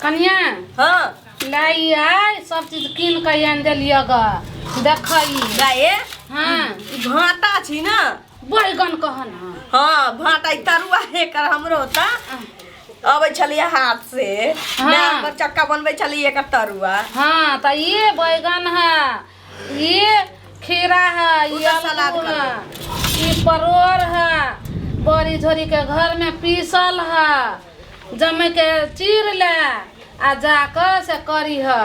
कनिया। हाँ। लाई आइ सब चीज कीन के आनि देलियै ग, देखई। गाये। हाँ। ई भाटा छी ना। बैगन कह ना। हाँ, भाटा। ई तरुआ एकर हमरो होता अबै छलियै हाथ से। हाँ। मैं हमर चक्का बनबै छलियै एकर तरुआ। हाँ, तऽ ये बैगन है, ये खीरा है, उ ये तऽ सलाद आलू है, ई परोड़ है, बड़ी झोरी के घर में पीसल है। जमै के चीर ले आ जाकऽ से करी है।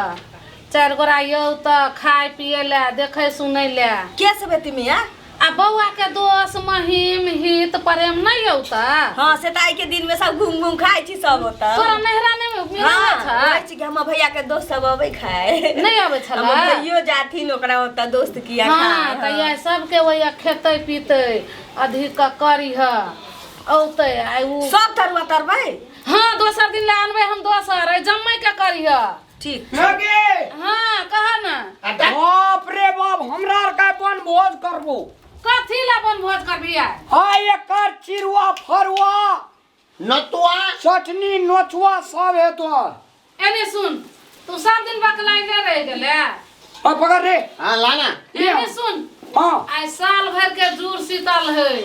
चारि गोरा यौ तऽ खाय पिए ले, देखै सुनै ले। के सब हेतै मिया? आ बौआ के दोस्त महिम हित प्रेम नहीं औता? हाँ, से तऽ आइ के दिन में सब घूम घूम खाइ छी सब ओतऽ। तोरा नैहरा नहीं मिलै? हाँ। छै। रहै छी कि हमर भैया के दोस्त सब अबै खाय। नहीं अबै छलै? हमर भैयो जाथिन ओकरा ओतऽ दोस्त किया हाँ। खाय। तऽ इएह सबके वही खेतै पीतै अधिक करी ह औतै आइ उ। सब तरुआ तरबै? हाँ, दोसर दिन ले आनबै हम दोसर। अइ जम्मै के करी ह। ठीक। लगे। हाँ, कह ना। बाप रे बाप, हमरा आर के बन भोज करबो। कथी ला बन भोज करबी आइ? हाँ, एकर चिरुआ फरुआ नतुआ चटनी नोचुआ सब हेतो। एने सुन, तू सब दिन बकलाइले रह गेले। हाँ, पकड़ रे। हाँ, लाना। एने सुन। हाँ। आइ साल भर के जूर शीतल है,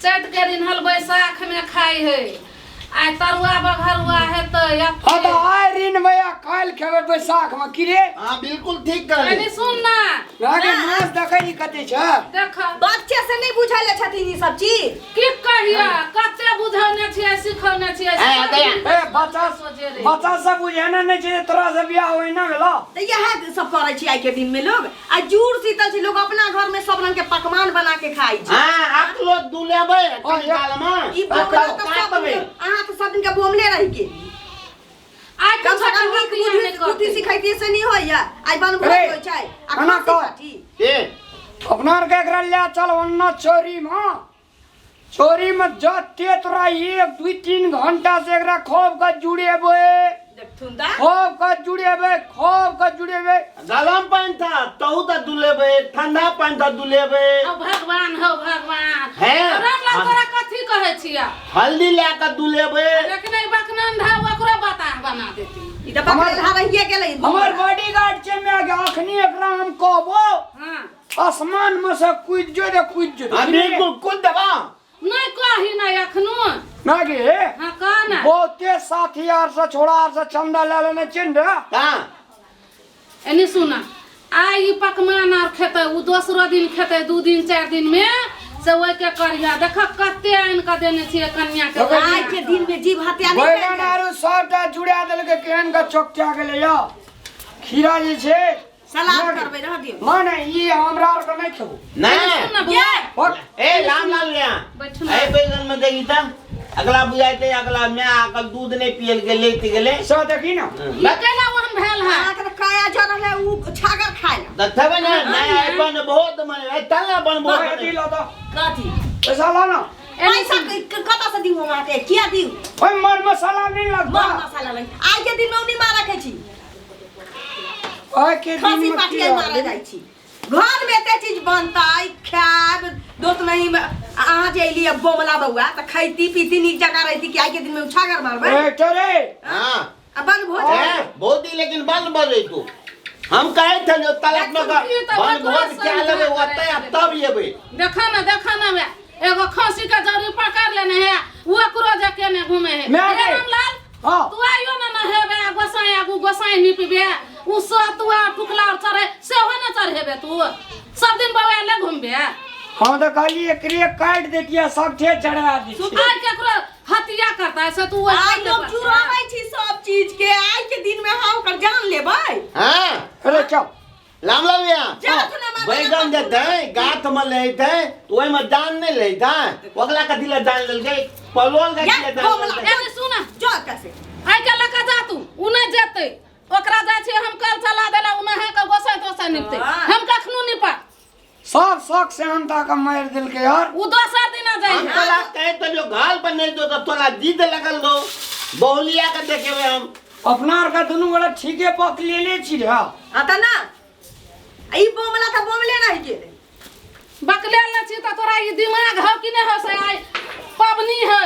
चैत के दिन हल बैसाख में खाई है। आइ तरुआ बघरुआ हेतै। हाँ, तो आइ ऋण भैया, काल्हि खेबै बैसाख में की रे? हाँ, बिल्कुल ठीक कहली। एने सुन ना। लागे माछ देखै ई कते छै। देख। बच्चे से नहीं बुझल छथिन ई सब चीज। की कहिया, कते बुझौने छियै, सिखौने छियै। ए, दया। ए बच्चा, सोझे रे। बच्चा सब बुझे ने नहि छै, तोरा से बियाह होई ना भेलो। तऽ इएह सब करै छी आइ के दिन में लोग। आ जूड़ शीतल छै, लोग अपना घर में सब रंग के पकवान बना के खाइ छै। हाँ, अकलो दुलेबै कंकाल में। ई बोमला तऽ सब दिन, अहाँ तऽ सब दिन के बोमले रहि गेल। आइ कम से कम नीक बुद्धि बुद्धि बुद्धि सिखैती से नहीं होइया। आइ बनभोज अरे, होइ छै आ खाना खस्सी खा। काटी। ए। अपना आर के एकरा ले चल ओन्ना चोरी में, चोरी में जते तोरा 1 2 3 घंटा से एकरा खूब के जुड़ेबे। देखथुन दा। खूब के जुड़ेबे, खूब के जुड़ेबे। गरम पानि था तहु तऽ दुलेबै, ठंडा पानि था दुलेबै। हौ भगवान, हौ भगवान। हे। रामलाल, तोरा कथी कहै छिया? हल्दी लए कऽ दुलेबै। लेकिन ई बकनंद है, ओकरो बताह बना देती। ई तऽ बकरे रहिए गेलै। हमर बॉडीगार्ड छै मैं, अखनी एकरा हम कहबो, हाँ, आसमान में से कूद जो रे, कूद जो। हाँ, बिल्कुल कूद देबा। नहीं कही नहीं अखनो। ना गे। हाँ, कह ना। बहुते साथी आर से छोड़ा आर से चंदा ले लेने छिन रे। हाँ। एने सुना, आइ ई पकवान आर खेतै, उ दोसरो दिन खेतै, 2 दिन 4 दिन में से ओहि के करिया। देख, कते आनि कऽ देने छियै कन्या के। आइ के दिन में जीव हत्या नहीं बैगन कयल जाइ। आरू सबटा जुड़ा देलकै, केहन के चोकटा गेलै यौ। खीरा जे छै सलाद करबै, रह दियौ। माने ई हमरा आर के नहि खेबो। नहीं। सुन ना बुआ। और ए राम लाल लिया। बैठू ना। ए बैगन में देखी त अगला बुझाइते अगला मैं आकल दूध नहीं पियल के लेते गेले। सो देखी ना। ई केना ओहन भेल है? अहाँके तऽ काया जरल है, उ छागर खाय ला। देखबे ना नया अपन बहुत मन ए तल अपन बहुत। अथी लो तो। कथी? पैसा ला ना। एने पैसा सुन। कतऽ से दिउ हम अहाँके? किया दिउ? ओइ मर मसाला नहीं लगता। मर मसाला लग। आइ के दिन में उनी मारा खाइ छी। आइ के दिन खसी में पाठी की आइ मारा हाल? जाइ छी। घर में एते चीज बनतै, खायब दोस्त नहीं में। अहाँ जे एलियै बोमला बौआ तऽ खैती पीती नीक जकाँ रहिती कि आइ के दिन में उछागर मारबै? ए चले। हां। आ बन भोज। ए बहुत दिन लेकिन बंद बजे तू हम कहे थे जो तलक में देखो, ई तऽ बंद बकवास भोज क्या समझा लेबे करे ओते आ छलै। तब एबे। देखा ना, देखा ना, वे एगो खसी के जड़ी पकड़ लेने है, ओकरो जे केने घूमे है। मैं अरे के? रामलाल। हाँ। तू आइयो ना नहेबे गोसाई आगू, गोसाई निपबे, उ सतुआ टुकला और चढ़े सेहो न चढ़ेबे। तू सब दिन बौआ ले घूमबे। हम तऽ कहलियै एकरे काटि देतियै, सब ठे चढ़ा दै छियै। आइ केकरो हत्या करता है से तू ओहि आइ करते लोग पर। चुराबै छी सब चीज के। आइ के दिन में हम ओकर जान लेबै? हां। अरे चल। राम लाल भैया। चलत ना माता। बैगन देते गाछ में लेते तो ओहि में जान नहीं लेते। ओकला कथी ले जान लेलकै? पलोल के या, ले जान बोमला। लेलकै? एने सुन। जो कैसे आइ के लऽ कऽ जा तू, उ नहि जेतै। ओकरा जाइ छियै हम कल चला देला, उ नहा कऽ गोसाइ तोसाइ निपतै। हाँ। हम कखनो निपा सब शौक से अंता के मारि देलकै यार। उ दोसर दिना जाइ हम है। तोरा कहे तो जो घाल पर नहीं दो तो तोरा जिद लगल दो बहुलिया के देखेबे हम। अपना आर के दुनू गोरा ठीके पक लेले छी रे। हाँ तऽ ना, ई बोमला तऽ बोमले रहि गेलै। बकलेल नहि छी तऽ तोरा ई दिमाग हौ कि नहि हौ? से आइ पबनी है।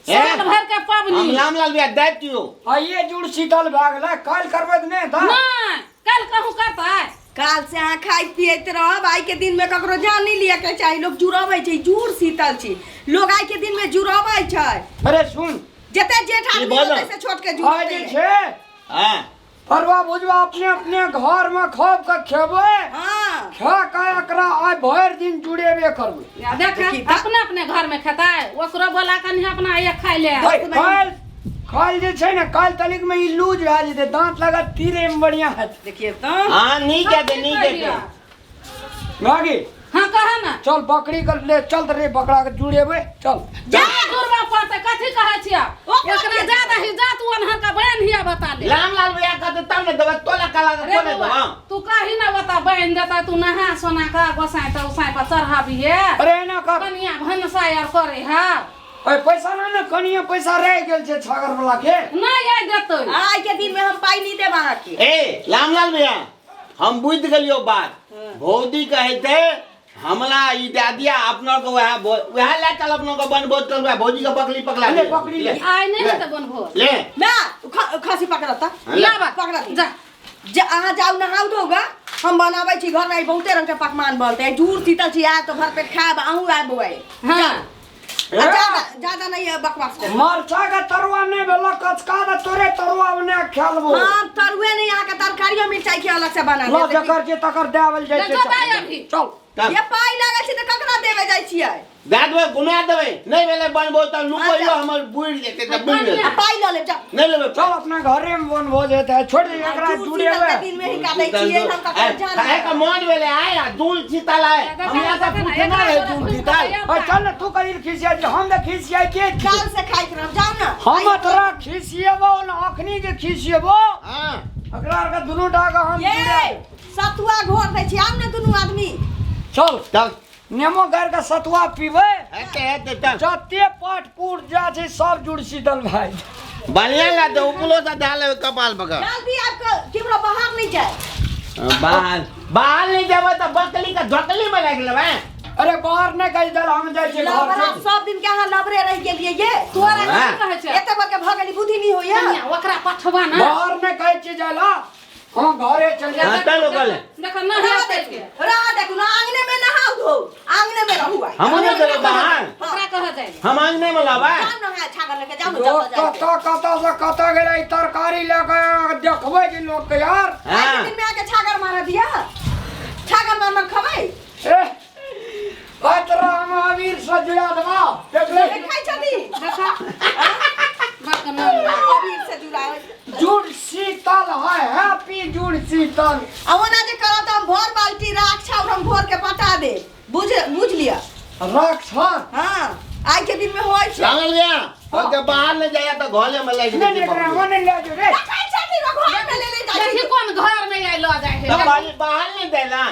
साल भर के पबनी। हम रामलाल भैया दे दियो। आइए जुड़ शीतल भए गेलै, काल्हि करबै तऽ नहि हेतै? नहि, काल्हि कहूँ करतै? काल से अहाँ खाइत पियैत रहब, आइ के दिन में ककरो जान नहीं लिया के चाही। लोग जुड़ाबै छै, जुड़ शीतल छी लोग, आइ के दिन में जुड़ाबै छै। अरे सुन, जते जेठ आदमी होतै से छोट के आइ जुड़तै। जे छै हां परवा भुजवा अपने अपने घर में खोप के खेबै। हां खा के एकरा आइ भरि दिन जुड़ेबे करबै। देख अपने अपने घर में खेतै, ओकरो बोला कनि अपना एक खाइ ले। काल्हि काल्हि जे छै ने, काल्हि तलिक में ई लूज भए जेतै, दांत लागत तीरे में बढ़िया हेतै। देखिए तो हां नीक हेतै, नीक हेतै। मागी हां कह ना, चल बकरी के ले चल रे, बकरा के जुड़ेबै चल। जा जुड़बा पड़तै, कथी कहै छियै? ओकरा जा दही, जा तू अनहर का बहन हिया बता ले। रामलाल भैया कहते तब ने देबै, तोला काला के कोने देबा? तू कही ना बता, बहन देता तू नहा सोना का गोसाई त उसाई पर चढ़ाबिहे। अरे एना कर, कनिया भनसा यार करे हा। अरे पैसा ना ने, कनिया पैसा रह गेल छै छागर वाला के। नहीं आइ देतै। आइ के दिन में हम पाई नहीं देब अहाँ के। ए रामलाल भैया हम बुझि गेलियो बात। भौजी कहै छै हमला ई दए दिया अपना के, वएह वएह ले चल अपना के बनबो चल, वएह भौजी के बकरी पकड़ा ले, बकरी ले। आइ नहीं हेतै बनभोज। ले ना खसी पकड़ता, ला पकड़ा जा जा, अहाँ जाउ नहाउ धोगा, हम बनाबै छी घर में बहुते रंग के पकवान बनतै। जुड़ शीतल छी, आयब तऽ भर पेट खायब, अहूँ आयब बौआ। हां ज्यादा ज्यादा नहीं है बकवास कर। मरचा के तरुआ नहीं भेलो, कचका के तोरे तरुआ बना खेलबो। हां तरुए नहीं, यहाँ के तरकारियो मिरचाई के अलग से बना दे। जकर जे तकर देवल जाय छै। चल ये पाई लागल छै त ककरा देवे जाय छियै? दए देबै, घुमा देबै। नहीं भेलै बनबो त लुकैयो हमर बुढ़ जेतै त बुढ़ जेतै। पाई ल लेब, जा। नहीं लेबै, चल अपना घरे में बनभोज हेतै, छोड़ दे एकरा जुड़ेबै। दिन में ही काटै छियै हम, ककरा जान खाय के मन भेलै आय आ दूल शीतल आय, हमरा त पूछना है दूल शीतल। अरे चल ना, तू कहीं खिसिया हम त खिसिया के काल से खाइत रहब, जाउ ना। हम तोरा खिसियबो न, अखनी जे खिसियबो। हां एकरा के दुनू डागा हम ये सतुआ घोर दै छी, आउ ना दुनू आदमी। चल चल नेमो गार के सतुआ पीबै। हेते हेते चल, जते पाट पुर जा छै सब जुड़ शीतल भाई। बढ़िया ला दे, उपलो से डाले कपाल बगा। जल्दी आपको केकरो बाहर नहीं जाए। बाहर बाहर नहीं जाबे त बकली के धकली में लाग लेबै। अरे बाहर नहीं गई दल, हम जाय छै घर। सब दिन के अहाँ लबरे रह गेलियै ये। तोरा की कहै छै? एते बड़ के भ गेली बुद्धि नहीं होइया। ओकरा पठवा ना, बाहर नहीं कहै छी जाला, हम घरे चल जा। चल ओकरे देख ना, राह देखू ना, आंगने में नहाउ धो, आंगने में रहू। हम नहीं जेबै बाहर, ओकरा कह जाय हम आंगने में लाबै। जाउ नहा छागर लेके जाउ ना, जाउ कत कत से कत गेलै तरकारी ले के देखबै जे लोग के यार। हां दिन में आके छागर मार दिया, छागर मार मार खबै। ए तोरा हम अबीर से जुड़ा देबा, देख ले खाइ छथि। देखा अबीर से जुड़ा जुड़ शीतल है, हैप्पी जुड़ शीतल। आ ओना जे करब त हम भर बाल्टी राख छाउर हम भोर के पटा दे, बुझ बुझ लिया राख छाउर। हां आइ के दिन में होय छै। रामलाल भैया हम जब बाहर ले जाया त घरे में लाग जेतै। नहीं एकरा नहीं ले जो रे, खाइ छथि घर में ले ले जाय। देखी कोन घर में आइ ल जाय है, बाहर नहीं देला।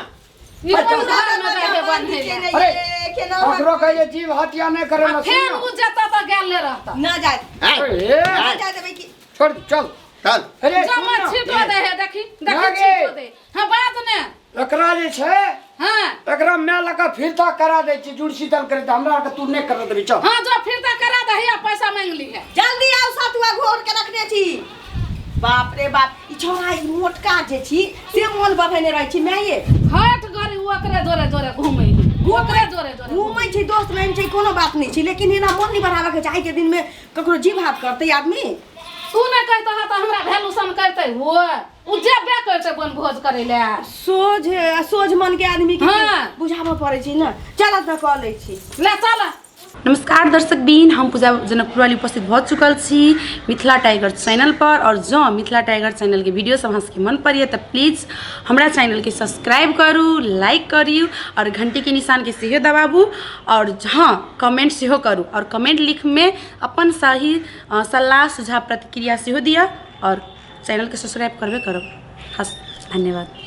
ई कोन घर में जाय है बन्हे। अरे ओकरो कहिए जीव हत्या नहीं करे ना, फेर उ जता त गेल ले रहता ना जाय, ना जाय देबै की। छोड़ चल चल। अरे जमा छिटो दे है, देखी देखी छिटो दे। हां बात ने एकरा जे छै, हां एकरा मैं लगा फिरता करा दै छी, जुड़ शीतल करे त हमरा के तू नहीं कर देबी। चल हां जो फिरता करा दही, आ पैसा मांग ली है। जल्दी आओ, सतुआ घोर के रखने छी। बाप रे बाप, ई छोरा ई मोटका जे छी से मोन बढ़ेने रहै छी। मैं ये हट गरी ओकरे जोरे जोरे घूमै, ओकरे जोरे जोरे घूमै छै। दोस्त नहीं छै कोनो बात नहीं छै, लेकिन एना मोन नहीं बढ़ावे के चाही के दिन में ककरो जीव हाथ करतै आदमी। तू नहीं कहता त हमरा वैल्यूशन करतै, वो उ जेबे करतै बनभोज करे ले। सोझ सोझ मन के आदमी के बुझाबऽ पड़ै छै ना। चल त कऽ लै छी, ले चल। नमस्कार दर्शक बीन, हम पूजा जनकपुर वाली उपस्थित भऽ चुकल छी मिथिला टाइगर चैनल पर। और जँ मिथिला टाइगर चैनल के वीडियो सब अहाँ सबके मन पड़ैए तऽ प्लीज हमरा चैनल के सब्सक्राइब करू, लाइक करू और घंटी के निशान के सेहो दबाबू और हाँ कमेंट सेहो करू और कमेंट लिखमे अपन सही सलाह सुझाव प्रतिक्रिया सेहो दिअ और चैनल के सब्सक्राइब करबे करब। हस धन्यवाद।